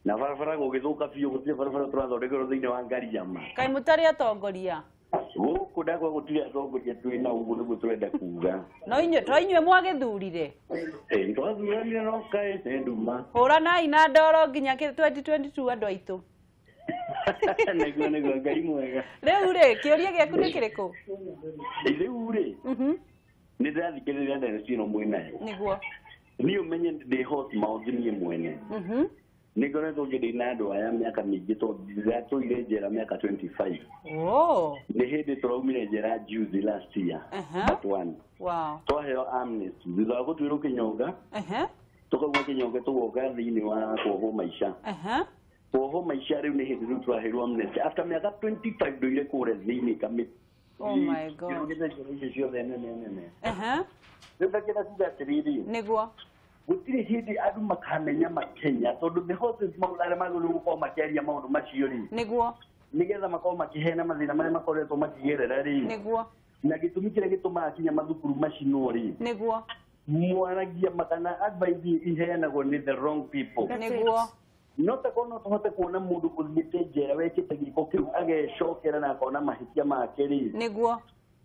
Na barabara gũgĩthũka biũ gũtirĩ barabara tũrathondekerwo thĩinĩ wa Ngariama. Kaĩ mũtarĩ atongoria? Gũkũ ndakwa gũtirĩ atongoria twĩ na ũguo nĩguo tũrenda kuga. No inyuĩ to inyuĩ mwagĩthurire. Twathuranire no kaĩ nĩ nduma. Hũranai na ndoro nginya 2022 andũ aitũ. Nĩguo nĩguo Ngai mwega. Rĩu rĩ kĩũria gĩaku nĩ kĩrĩkũ? Rĩu rĩ nĩ ndĩrathikĩrĩria ndeto ĩno mwĩnayo. Nĩguo. Niĩ ũmenye ndĩ hot mouth niĩ mwene. Nĩ ngoretwo ngĩndĩ na andũ aya mĩaka mĩingĩ tondũ ndĩratũire njera mĩaka 25. Oh. Nĩ hĩndĩ tũraumire njera juzi last year. But one. Wow. Twaheo amnesty thutha wa gũtuĩrwo kĩnyonga. Tũkauma kĩnyonga tũgoka thĩinĩ wa kuohwo maica. Kuohwo maica rĩu nĩ hĩndĩ rĩu tũraheirwo amnesty after mĩaka 25 ndũire kũrĩa thĩinĩ kamĩtĩ. Oh my God. Icio ciothe nene nene. Rĩu ndakĩenda kuga atĩrĩrĩ. Nĩguo. Gũtirĩ hĩndĩ andũ makamenya makenya tondũ the horses maũndũ arĩa magĩrĩirwo gũkorwo makĩaria maũndũ macio rĩ. Nĩguo. Nĩgetha makorwo makĩheana mathĩna marĩa makoretwo makĩgerera rĩ. Nĩguo. Na gĩtũmi kĩrĩa gĩtũmaga kinya mathukuru macinwo rĩ. Nĩguo. Mwaragia kana advice iheanagwo nĩ the wrong people. Nĩguo. No takorwo no tũhote kuona mũndũ ũthiĩte njera wekĩte gĩko kĩu agecokera na akona mahĩtia make rĩ. Nĩguo.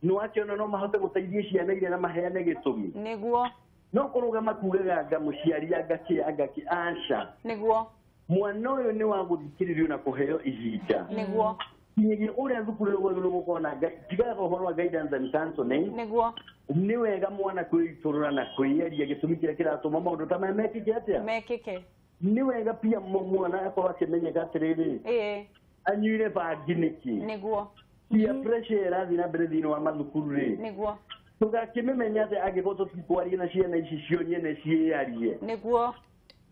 Nĩwakĩona no mahote gũteithia ciana iria na maheane gĩtũmi. Nĩguo. No kũrũgama kugaga anga mũciari anga kĩ anga kĩ aca. Nĩguo. Mwana ũyũ nĩ wa gũthikĩrĩrio na kũheo ihinda. Nĩguo. Nginyagia ũrĩa thukuru rĩu gũkorwo na tigaga ũhoro wa guidance and counseling. Nĩguo. Nĩ wega mwana kwĩitũrũra na kwĩyaria gĩtũmi kĩrĩa kĩratũma maũndũ ta maya mekĩke atĩa? Mekĩke. Nĩ wega pia mwana akorwo akĩmenyeka atĩrĩrĩ. Anyuire bangi nĩkĩ? Nĩguo. Peer pressure ĩrathiĩ na mbere thĩinĩ wa mathukuru rĩ. Nĩguo. Tũgakĩmĩmenya atĩ angĩkorwo tũtikwaria na ciana ici cio nyene ciĩyarie. Nĩguo.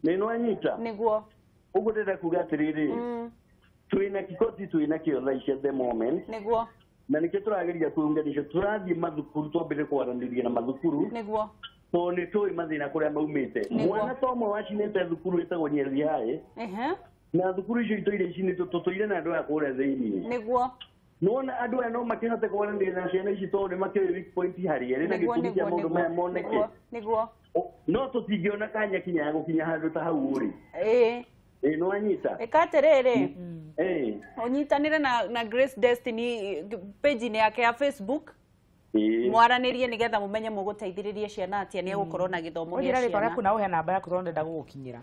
Nĩ nwanyita? Nĩguo. Ũguo ndĩrenda kuga atĩrĩrĩ. Twĩna kikosi twĩna kĩo thaa ici at the moment. Nĩguo. Na nĩkĩo tũrageria kwĩunganisha tũrathiĩ mathukuru twambĩrĩrie kwaranĩria na mathukuru. Nĩguo. Tondũ nĩ tũĩ mathĩna kũrĩa maumĩte. Mwana ta ũmwe wacinĩte thukuru ĩtagwo Nyeri High. Na thukuru icio itũire icinĩtwo tũtũire na andũ aya kũrĩa thĩinĩ. Nĩguo. Nĩwona andũ aya no makĩhote kwaranĩria na ciana ici tondũ nĩ makĩũĩ weak point harĩ erĩ na gĩtũmi kĩa maũndũ maya moneke. Nĩguo. No tũtingĩona kanya kinya ya gũkinya handũ ta hau rĩ. Ĩĩ. Ĩĩ nĩwanyita? Ĩka atĩrĩrĩ. Ũnyitanĩre na Grace Destiny page-inĩ yake ya Facebook. Mwaranĩrie nĩgetha mũmenye mũgũteithĩrĩria ciana atĩa nĩ egũkorwo na gĩthomo gĩa ciana. Ũnjĩre rĩtwa rĩaku na ũhe namba yaku tondũ ndĩrenda gũgũkinyĩra.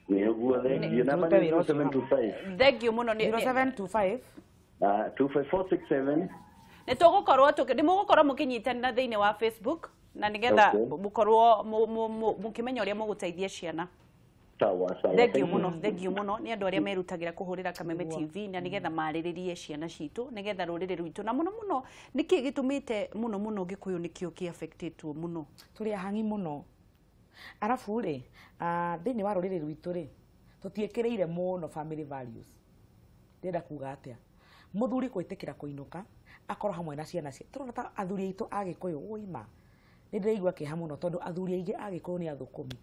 Nĩguo, thengiũ. Namba nĩ 0725. Thengiũ mũno. 0725 25467. Nĩ tũgũkorwo nĩ mũgũkorwo mũkĩnyitanĩra thĩinĩ wa Facebook na nĩgetha mũkorwo mũkĩmenya ũrĩa mũgũteithia ciana. Sawa sawa. Thengiũ mũno, thengiũ mũno nĩ andũ arĩa merutagĩra kũhũrĩra Kameme TV na nĩgetha marĩrĩrie ciana citũ nĩgetha rũrĩrĩ rwitũ na mũno mũno nĩkĩ gĩtũmĩte mũno mũno Gĩkũyũ nĩkĩo kĩ affectĩtwo mũno. Tũrĩ ahang'i mũno. Arabu rĩ, thĩinĩ wa rũrĩrĩ rwitũ rĩ, tũtiĩkĩrĩire mũno family values. Ndĩrenda kuga atĩa? Mũthuri gwĩtĩkĩra kũinũka akorwo hamwe na ciana cia tũrona ta athuri aitũ a Gĩkũyũ ũima. Nĩ ndĩraigua kĩeha mũno tondũ athuri aingĩ a Gĩkũyũ nĩ athũkũmi.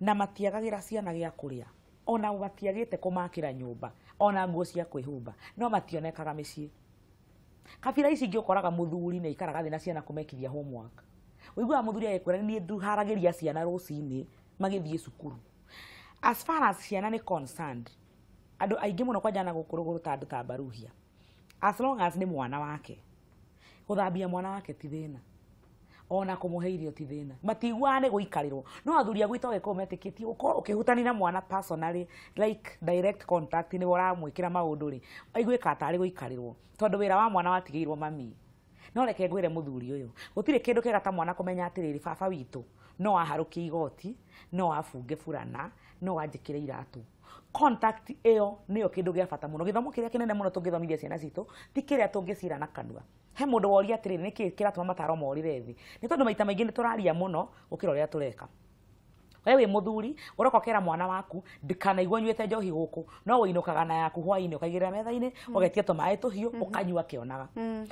Na matiagagĩra ciana gĩa kũrĩa ona matiagĩte kũmakĩra nyũmba ona nguo cia kwĩhumba no mationekaga mĩciĩ. Kabira ici ingĩ ũkoraga mũthuri nĩ aikaraga thĩ na ciana kũmekithia homework. Ũiguaga mũthuri agĩkwĩra niĩ nduharagĩria ciana rũcinĩ magĩthiĩ cukuru. As far as ciana nĩ concerned, andũ aingĩ mũno kwanja na gũkũ rũgũrũ ta andũ ta Baruhia, as long as nĩ mwana wake, gũthambia mwana wake ti thĩna, ona kũmũhe irio ti thĩna, matiguaga nĩ gũikarĩrwo. No athuri a gwitũ Agĩkũyũ metĩkĩtie gũkorwo ũkĩhutania na mwana personally, like direct contact nĩwe ũramwĩkĩra maũndũ rĩ, aiguĩkaga tarĩ gũikarĩrwo tondũ wĩra wa mwana watigĩirwo mami. No reke ngwĩre mũthuri ũyũ, gũtirĩ kĩndũ kĩega ta mwana kũmenya atĩrĩrĩ, baba witũ no aharũkie igoti, no abunge burana, no anjĩkĩre iratũ. Contact ĩyo nĩyo kĩndũ gĩa bata mũno. Gĩthomo kĩrĩa kĩnene mũno tũngĩthomithia ciana citũ ti kĩrĩa tũngĩcira na kanua. He mũndũ woria atĩrĩrĩ, nĩkĩ kĩratũma mataro morĩre thĩ? Nĩ tondũ maita maingĩ nĩ tũraria mũno gũkĩra ũrĩa tũreka. We wĩ mũthuri ũroka ũkera mwana waku ndikanaigua nyuĩte njohi gũkũ, no ũinũkaga na yaku hwainĩ ũkaigĩrĩra metha-inĩ ũgetia tũmaĩ tũhiũ ũkanyua akĩonaga.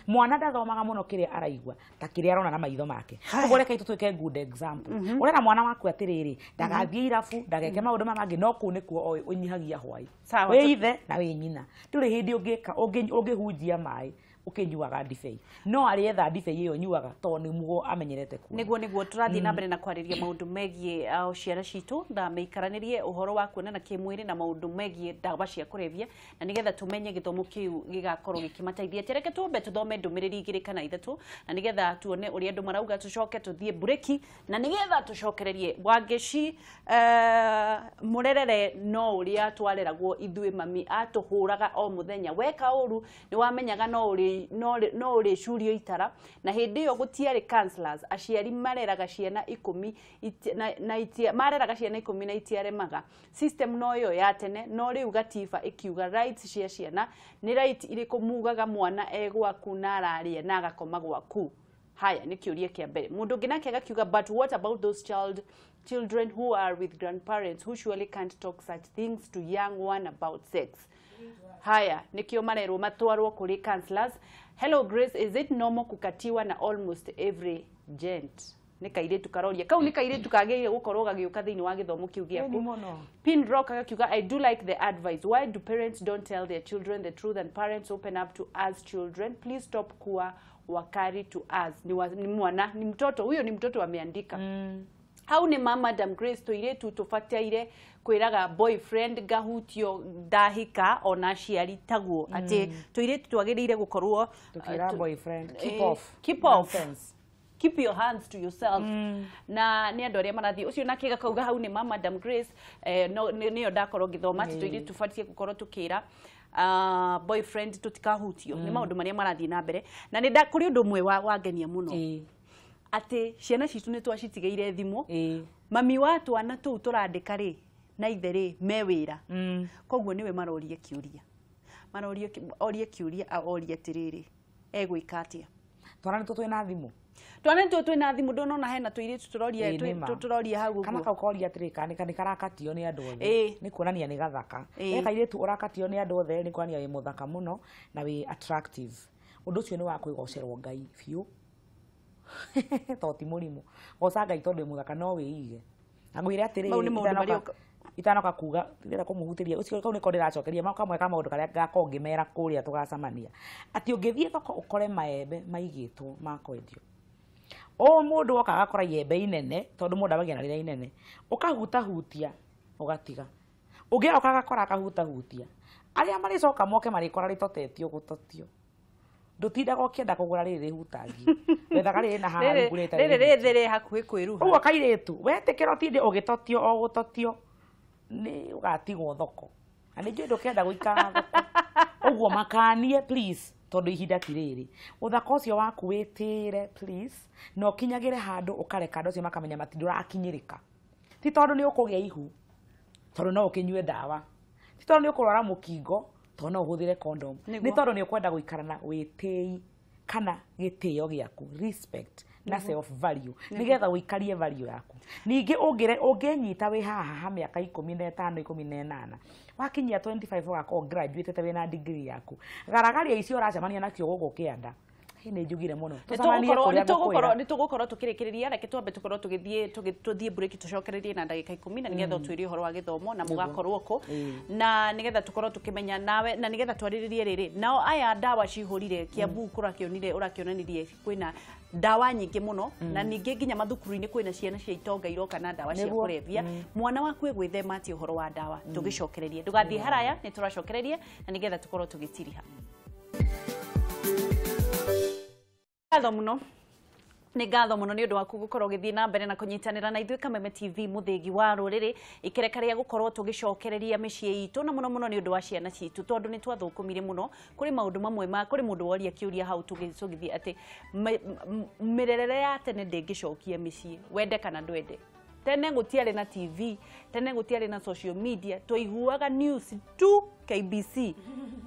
Mwana ndathomaga mũno kĩrĩa araigua ta kĩrĩa arona na maitho make. Koguo reke tũtuĩke good example. Ũrera mwana waku atĩrĩrĩ, ndagathiĩ irabu, ndageke maũndũ maya mangĩ, no kũu nĩkuo ũnyihagia hwai. Wĩ ithe na wĩ nyina ndũrĩ hĩndĩ ũngĩka ũngĩhunjia maĩ ũkĩnyuaga ndibei, no arĩetha ndibei ĩyo nyuaga tondũ nĩguo amenyerete kuona. Nĩguo nĩguo tũrathiĩ na mbere na kwarĩria maũndũ megiĩ ciana citũ na mĩikaranĩrie ũhoro wa kuonana kĩmwĩrĩ na maũndũ megiĩ ndawa cia kũrebia na nĩgetha tũmenye gĩthomo kĩu gĩgakorwo gĩkĩmateithia. Reke twambe tũthome ndũmĩrĩri igĩrĩ kana ithatũ na nĩgetha tuone ũrĩa andũ marauga, tũcoke tũthiĩ mburĩki na nĩgetha tũcokererie. Wangeci mũrerere no ũrĩa twareragwo ithuĩ mami atũhũraga o mũthenya, weka ũru nĩ wamenyaga no ũrĩ no ũrĩcurio itara, na hĩndĩ ĩyo gũtiarĩ counselors, aciari mareraga ciana ikũmi na itia mareraga ciana ikũmi na itiaremaga. System no ĩyo ya tene, no rĩu gatiba ĩkiuga rights cia ciana nĩ right irĩkũ mugaga mwana e gwaku na ararĩa na agakoma gwaku. Haya nĩ kĩũria kĩa mbere. Mũndũ ũngĩ nake agakiuga, but what about those children who are with grandparents who surely can't talk such things to young one about sex? Haya nikio marerwo matwarwo kuri counselors. Hello Grace, is it normal kukatiwa na almost every gent? Nĩ kairĩtu karoria kau nĩ kairĩtu kagĩrĩire gũkorwo gagĩũka thĩinĩ wa gĩthomo kĩu gĩaku. Pin Rock agakiuga, I do like the advice. Why do parents don't tell their children the truth and parents open up to us children? Please stop kuwa wakari to us. Ni mwana, ni mtoto huyo, ni mtoto ameandika. Hau ni mama Madam Grace tũirĩtu tũbataire kwĩraga boyfriend ngahutio ndahika ona aciari taguo, atĩ tũirĩtu twagĩrĩire gũkorwo tukĩra boyfriend keep off, keep off, keep your hands to yourself. Na nĩ andũ arĩa marathiĩ ũcio nake gakauga hau nĩ mama Madam Grace, no nĩyo ndakorwo ngĩthoma atĩ tũirĩtu tũbatiĩ gũkorwo tũkĩra boyfriend tũtikahutio. Nĩ maũndũ marĩa marathiĩ na mbere na nĩ kũrĩ ũndũ ũmwe wangenia mũno atĩ ciana citũ nĩ twacitigĩire thimũ. Mami wa twana tũu tũrandĩka rĩ na ithe rĩ me wĩra, koguo nĩwe marorie kĩũria, marorie orie kĩũria orie atĩrĩrĩ, Egwĩka atĩa? Twana nĩtwo twĩna thimũ. Twana nĩtwo twĩna thimũ, ndũnona hena tũirĩtu tũroria tũroria hau ũguo. Kana kau koria atĩrĩ, kana nĩ karakatio nĩ andũ othe, nĩ kuonania nĩ gathaka. We kairĩtu ũrakatio nĩ andũ othe nĩ kuonania wĩ mũthaka mũno na wĩ attractive. Ũndũ ũcio nĩ wa kwĩgocerwo Ngai biũ. To ti mũrimũ. Goca Ngai tondũ wĩ mũthaka no wĩige. Na ngwĩre atĩrĩrĩ, itanoka kuga ndĩrenda kũmũhutĩria ũcio kau nĩko ndĩracokeria kamwe ka maũndũ karĩa ngakorwo ngĩmera kũrĩa tũgacemania, atĩ ũngĩthiĩ thoko ũkore maembe maigĩtwo ma kwendio, o mũndũ oka agakora iembe inene tondũ mũndũ ambagia na rĩrĩa inene, ũkahutahutia ũgatiga, ũngĩ oka agakora akahutahutia, arĩa marĩcoka moke marĩkora rĩtotetio gũtotio. Ndũtindaga ũkĩenda kũgũra rĩrĩ rĩhutangie, wethaga rĩrĩ na haha rungu rĩrĩ rĩrĩ rĩ hakuhĩ kwĩruha. Ũguo kairĩtu wetĩkĩra ũtinde ũgĩtotio o gũtotio, nĩ ũgatigwo thoko. Na nĩ njũĩ ndũkĩenda gũikara thoko. Ũguo makanie please, tondũ ihinda ti rĩrĩ. Ũthaka ũcio waku wĩtĩre please, na ũkinyagĩre handũ ũkareka andũ acio makamenya mati ndũrakinyĩrĩka. Ti tondũ nĩ ũkũgĩa ihu, tondũ no ũkĩnyue ndawa. Ti tondũ nĩ ũkũrwara mũkingo, tondũ no ũhũthĩre condom. Nĩ tondũ nĩ ũkwenda gũikara na wĩtĩi kana gĩtĩo gĩaku, respect na self value, nigetha ũikarie value yaku. Ningĩ ũngĩnyita wĩ haha ha mĩaka 15 18, wakinyia 25 ũgakorwo graduate wĩna degree yaku, garagaria icio ũracemania nacio gũkũ kĩanda. Nĩ njugire mũno. Nĩ tũgũkorwo tũkĩrĩkĩrĩria, reke twambe tũkorwo tũgĩthiĩ tũthiĩ break tũcokererie na ndagĩka 10 na nĩgetha ũtwĩre ũhoro wa gĩthomo na mũgakorwo kũ, na nĩgetha tũkorwo tũkĩmenya nawe, na nĩgetha twarĩrĩrie rĩrĩ nao aya ndawa cihũrire Kiambu kũrakĩonire ũrakĩonanirie kwĩna ndawa nyingĩ mũno, na ningĩ nginya mathukuru-inĩ kwĩna ciana cia itonga iroka na ndawa cia kũrebia. Mwana waku egwĩthema atĩa ũhoro wa ndawa? Tũgĩcokererie, ndũgathiĩ haraya, nĩ tũracokereria na nĩgetha tũkorwo tũgĩtiriha. Ngatho mũno. Nĩ ngatho mũno nĩ ũndũ waku gũkorwo ũgĩthiĩ na mbere na kũnyitanĩra na ithuĩ Kameme TV mũthĩgi wa rũrĩrĩ ikereka rĩa gũkorwo tũgĩcokereria mĩciĩ itũ, na mũno mũno nĩ ũndũ wa ciana citũ, tondũ nĩ twathũkũmire mũno. Kũrĩ maũndũ mamwe ma kũrĩ mũndũ woria kĩũria hau tũgĩthiĩ atĩ mĩrerere ya tene ndĩngĩcokia mĩciĩ, wende kana ndwende. Tene gũtiarĩ na TV, tene gũtiarĩ na social media, twaiguaga news tu KBC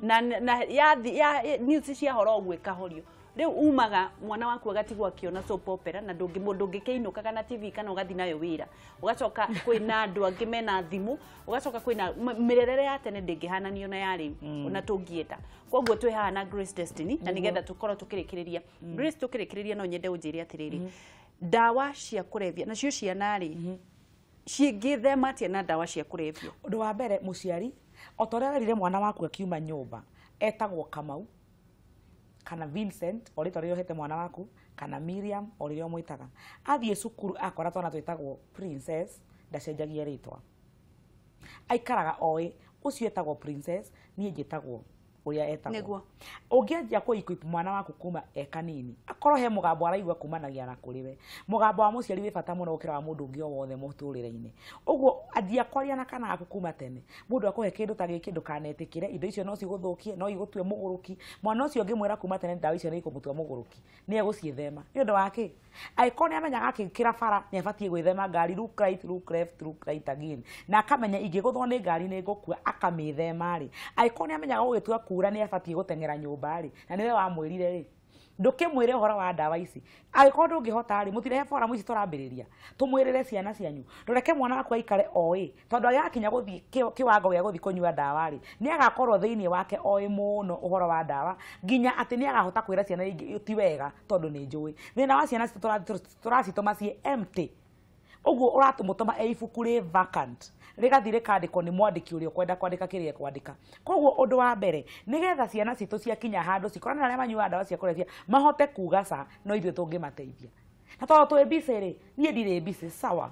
na ya news cia horo ũguo ĩkahorio. Rĩu umaga mwana waku agatigwo akĩona soap opera na ndũngĩkĩinũkaga na TV kana ũgathiĩ nayo wĩra, ũgacoka kwĩna andũ angĩ mena thimũ, ũgacoka kwĩna mĩrerere ya tene ndĩngĩhananio na ya rĩu ona tũngĩenda. Koguo twĩ haha na Grace Destiny na nĩgetha tũkorwo tũkĩrĩkĩrĩria. Grace, tũkĩrĩkĩrĩria no nyende ũnjĩre atĩrĩrĩ, ndawa cia kũrebia nacio ciana rĩ cingĩthema atĩa na ndawa cia kũrebia? Ũndũ wa mbere, mũciari o ta ũrĩa werire mwana waku akiuma nyũmba etagwo Kamau kana Vincent, o rĩtwa rĩrĩa ũhete mwana waku, kana Miriam, o rĩrĩa ũmwĩtaga. Athiĩ cukuru akora twana twĩtagwo Princess, ndacenjagia rĩtwa. Aikaraga oĩ, ũcio etagwo Princess, niĩ njĩtagwo ũrĩa etagwo. Ũngĩanjia kũ equip mwana waku kuma e kanini, akorwo he mũgambo araigua kumanagia na kũrĩ we. Mũgambo wa mũciari wĩ bata mũno gũkĩra wa mũndũ ũngĩ o wothe mũtũrĩre-inĩ. Ũguo anjia kwaria na kana gaku kuma tene. Mũndũ akũhe kĩndũ ta gĩkĩ ndũkanetĩkĩre, indo icio no cigũthũkie, no igũtue mũgũrũki. Mwana ũcio ũngĩmwĩra kuma tene ndawa icio nĩ ikũmũtua mũgũrũki, nĩ egũciĩthema. Nĩ ũndũ wa kĩ? Angĩkorwo nĩ amenyaga akĩkĩra bara nĩ abatiĩ gwĩthema ngari, look right, look left, look right again, na akamenya ingĩgũthwo nĩ ngari nĩ ngũkua, akamĩthema rĩ. Angĩkorwo nĩ amenyaga gũgĩtua kura nĩ abatiĩ gũteng'era nyũmba rĩ, na nĩwe wamwĩrire rĩ, ndũkĩmwĩre ũhoro wa ndawa ici. Angĩkorwo ndũngĩhota rĩ, mũtirehe forum ici tũrambĩrĩria, tũmwĩrĩre ciana cianyu. Ndũreke mwana waku aikare oĩ, tondũ agĩgakinya gũthiĩ kĩwango gĩa gũthiĩ kũnyua ndawa rĩ, nĩ agakorwo thĩinĩ wake oĩ mũno ũhoro wa ndawa, nginya atĩ nĩ agahota kwĩra ciana ingĩ ti wega tondũ nĩ njũĩ. Thĩna wa ciana citũ tũracitũma ciĩ empty. Ũguo ũratũmũtũma e ibuku rĩ vacant, rĩgathiĩ rĩkandĩkwo nĩ mwandĩki ũrĩa ũkwenda kwandĩka kĩrĩa ekwandĩka. Koguo ũndũ wa mbere, nĩgetha ciana citũ ciakinya handũ cikorane na arĩa manyuaga ndawa cia kũrebia mahote kuga ca, no ithuĩ tũngĩmateithia. Na tondũ twĩ busy rĩ, niĩ ndirĩ busy, sawa,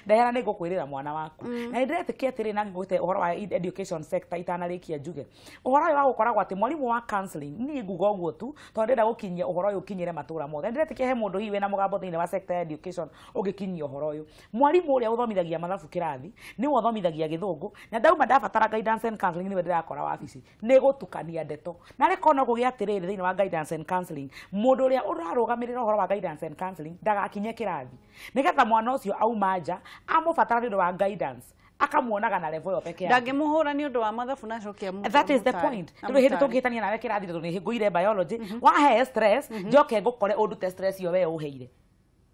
ndehera nĩ ngũkwĩrĩra mwana waku. Na nĩ ndĩretĩkia atĩrĩ, na ngũte ũhoro wa education sector itanarĩkia njuge, ũhoro ũyũ wa gũkoragwo atĩ mwarimũ wa counseling, niĩ nguga ũguo tu tondũ ndĩrenda gũkinyia ũhoro ũyũ ũkinyĩre matũra mothe. Ndĩretĩkia he mũndũ hihi wĩna mũgambo thĩinĩ wa sector ya education ũngĩkinyia ũhoro ũyũ. Mwarimũ ũrĩa ũthomithagia mathabu kĩrathi nĩwe ũthomithagia gĩthũngũ, na ndauma ndabatara guidance and counseling nĩwe ndĩrakora wabici, nĩ gũtukania ndeto. Na rĩkorwo no kũgĩa atĩrĩrĩ, thĩinĩ wa guidance and counseling mũndũ ũrĩa ũrarũgamĩrĩra ũhoro wa guidance and counseling ndagakinye kĩrathi, nĩgetha mwana ũcio auma nja amũbatara nĩ ũndũ wa guidance Akamuonaga na level yo peke yake. Ndangĩmũhũra nĩ ũndũ wa mathabu na acoke amũtare. That is the point. Tondũ hĩndĩ tũngĩhĩtania nawe kĩrathi tondũ nĩhingũire biology, wahe stress, njoke ngũkore ũndute stress ĩyo we ũheire.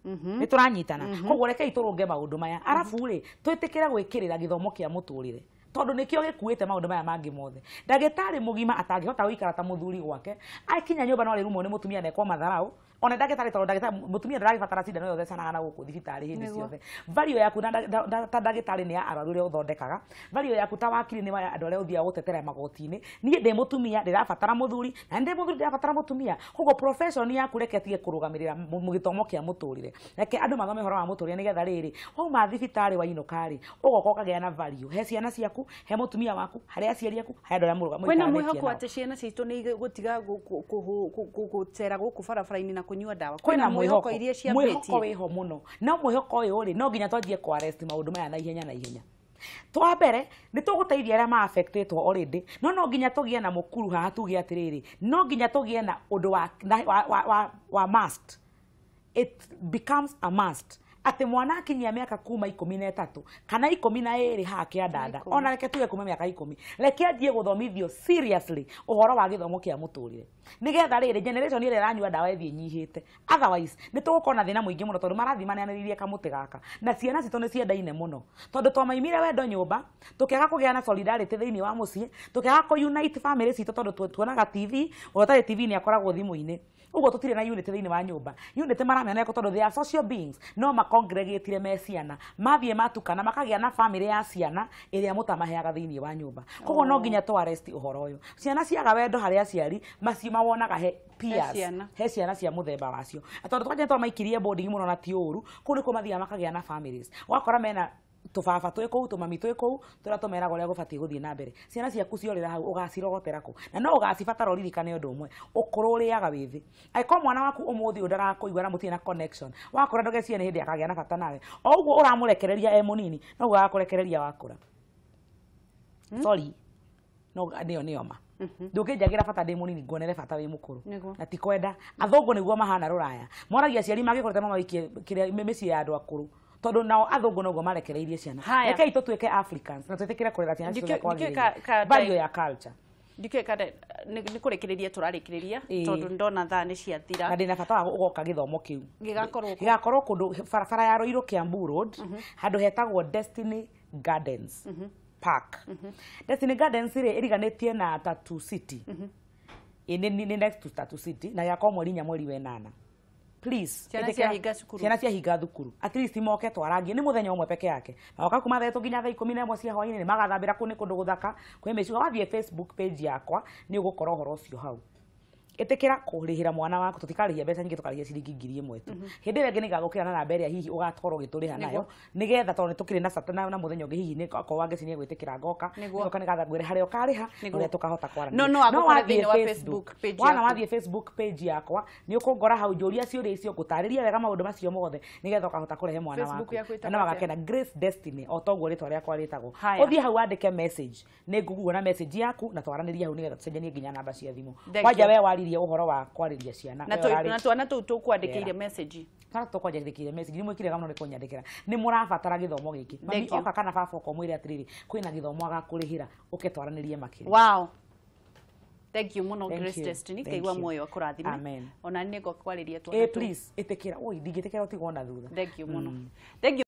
Nĩ tũranyitana. Koguo rekei tũrũnge maũndũ maya. Arabu rĩ, twĩtĩkĩre gwĩkĩrĩra gĩthomo kĩa mũtũrĩre. Tondũ nĩkĩo gĩkuĩte maũndũ maya mangĩ mothe. Ndagĩtarĩ mũgima atangĩhota gũikara ta mũthuri gwake, akinya nyũmba no arĩrumwo nĩ mũtumia na ekwo matharau. Ona ndagĩtarĩ tondũ ndagĩtarĩ mũtumia ndaragĩbatara cindano yothe canaga na gũkũ thibitarĩ hĩndĩ ciothe. Value yaku ta ndagĩtarĩ nĩ ya arwaru ũrĩa ũthondekaga. Value yaku ta wakiri nĩ ya andũ arĩa ũthiaga gũtetera magoti-inĩ. Niĩ ndĩ mũtumia ndĩrabatara mũthuri na ndĩ mũthuri ndĩrabatara mũtumia. Koguo profession yaku reke tige kũrũgamĩrĩra gĩthomo kĩa mũtũrĩre. Reke andũ mathome ũhoro wa mũtũrĩre nĩgetha rĩrĩ wauma thibitarĩ wainũka rĩ ũgoka ũkagĩa na value he ciana ciaku, he mũtumia waku, harĩ aciari aku, harĩ andũ arĩa mũrũgamĩrĩire. Kwĩna mwĩhoko atĩ ciana citũ nĩ igũtiga gũcera gũkũ barabara-inĩ na kũnyua ndawa? Kwĩna mwĩhoko iria ciambĩtie? Mwĩhoko wĩho mũno. No mwĩhoko ũyũ rĩ no nginya twanjie kũ arrest maũndũ maya na ihenya na ihenya. Twa mbere nĩ tũgũteithia arĩa ma affectĩtwo already, no nginya tũgĩe na mũkuru haha tuge atĩrĩrĩ, no nginya tũgĩe na ũndũ wa must. It becomes a must. Atĩ mwana akinyia mĩaka kuma 13 kana 12 haha kĩandanda, ona reke tuge kuma mĩaka 10, reke anjie gũthomithio seriously ũhoro wa gĩthomo kĩa mũtũrĩre nĩgetha rĩrĩ generation ĩrĩa ĩranyua ndawa ĩthiĩ ĩnyihĩte. Otherwise nĩ tũgũkorwo na thĩna mũingĩ mũno tondũ marathiĩ maneanĩrĩirie kamũtĩ gaka na ciana citũ nĩ ciendaine mũno tondũ twamaimire wendo nyũmba, tũkĩaga kũgĩa na solidarity thĩinĩ wa mũciĩ, tũkĩaga kũ unite family citũ tondũ tuonaga TV, ũrĩa ũtarĩ TV nĩ akoragwo thimũ-inĩ. Ũguo tũtirĩ na unity thĩinĩ wa nyũmba. Unity maramenya tondũ they are social beings, no makongregatire me ciana, mathiĩ matukana makagĩa na family ya ciana ĩrĩa mũtamaheaga thĩinĩ wa nyũmba. Koguo no nginya tũ arrest ũhoro ũyũ. Ciana ciaga wendo harĩ aciari macio mawonaga he peers, he ciana cia mũthemba wacio. Tondũ twanja twamaikirie boarding mũno na ti ũru, kũu nĩkuo mathiaga makagĩa na families. Ũgakora mena tũbaba twĩ kũu, tũmami twĩ kũu, tũrĩa tũmeraga ũrĩa gũbatiĩ gũthiĩ na mbere. Ciana ciaku ciorĩra hau ũgacirogotera kũ? Na no ũgacibatara ũririkane ũndũ ũmwe, ũkũrũ ũrĩaga wĩthĩ. Angĩkorwo mwana waku ũmũthĩ ũyũ ndarakũigua na mũtirĩ na connection, wakũra ndũgecirie nĩ hĩndĩ akagĩa na bata nawe. O ũguo ũramũrekereria e mũnini, noguo agakũrekereria wakũra. Sorry, no nĩyo nĩyo ma. Ndũngĩnjagĩra bata ndĩ mũnini nguonere bata wĩ mũkũrũ. Na ti kwenda. Athũngũ nĩguo mahana rũraya. Moragia aciari mangĩkorwo mamaikie mĩciĩ ya andũ akũrũ. Tondũ nao athũngũ noguo marekereirie ciana. Rekei tũtuĩke Africans na twĩtĩkĩre kũrera ciana citũ ũrĩa kwagĩrĩire. Value ya culture. Ndikĩũĩ kana nĩ kũrĩkĩrĩria tũrarĩkĩrĩria tondũ ndona thaa nĩ ciathira. Na ndĩna bata wa ũgoka gĩthomo kĩu. Gĩgakorwo kũ? Gĩgakorwo kũndũ barabara ya Ruiru Kiambu Road, handũ hetagwo Destiny Gardens Park. Destiny Gardens rĩ ĩriganĩtie na Tatu City. Nĩ next to Tatu City na gĩgakorwo mweri 4 mweri wa 8. Please, ciana ciahinga cukuru. Ciana ciahinga thukuru. At least moke twarangie nĩ mũthenya ũmwe peke yake. Magoka kuma thaa 3 nginya thaa 11 cia hwaĩ-inĩ nĩ magathambĩra kũu nĩ kũndũ gũthaka. Kwĩ mĩciĩ wathiĩ Facebook page yakwa nĩ ũgũkora ũhoro ũcio hau. Ĩtĩkĩra kũrĩhĩra mwana waku, tũtikarĩhia mbeca nyingĩ tũkarĩhia ciringi 1000 tu. Hĩndĩ ĩyo ĩngĩ nĩngagũkĩra na namba ĩrĩa hihi ũgakorwo ũgĩtũrĩha nayo nĩgetha tondũ nĩtũkĩrĩ na bata na mũthenya ũngĩ hihi okorwo Wangeci nĩegwĩtĩkĩra ngoka, ngoka nĩgetha ngwĩre harĩa ũkarĩha ũrĩa tũkahota kwaranĩria. No agũkore thĩinĩ wa Facebook page yaku. Wana wathiĩ Facebook page yakwa nĩ ũkũngora hau njũria ciũria icio ngũtarĩria wega maũndũ macio mothe nĩgetha ũkahota kũrehe mwana waku. Na no agakena Grace Destiny o toguo rĩtwa rĩakwa rĩtagwo. Ũthiĩ hau wandĩke message nĩ ngũguona message yaku na twaranĩrie hau nĩgetha tũcenjanie nginya namba cia thimũ. Kwanja we waririe ũhoro wa kwarĩria ciana. Na twana tũu tũkwandĩkĩire message. Twana tũkwandĩkĩire message nĩ mwĩkire mũno nĩ kũnyandĩkĩra. Nĩ mũrabatara gĩthomo gĩkĩ. Mami oka kana baba oka ũmwĩre atĩrĩrĩ kwĩna gĩthomo agakũrĩhĩra ũke twaranĩrie makĩria. Wow. Thank you mũno Grace Destiny. Ngaigua muoyo akũrathime. Amen. Ona nĩ ngũkwarĩria twana. Please ĩtĩkĩra. Oi ndingĩtĩkĩra ũtigwo na thutha. Thank you mũno. Thank you.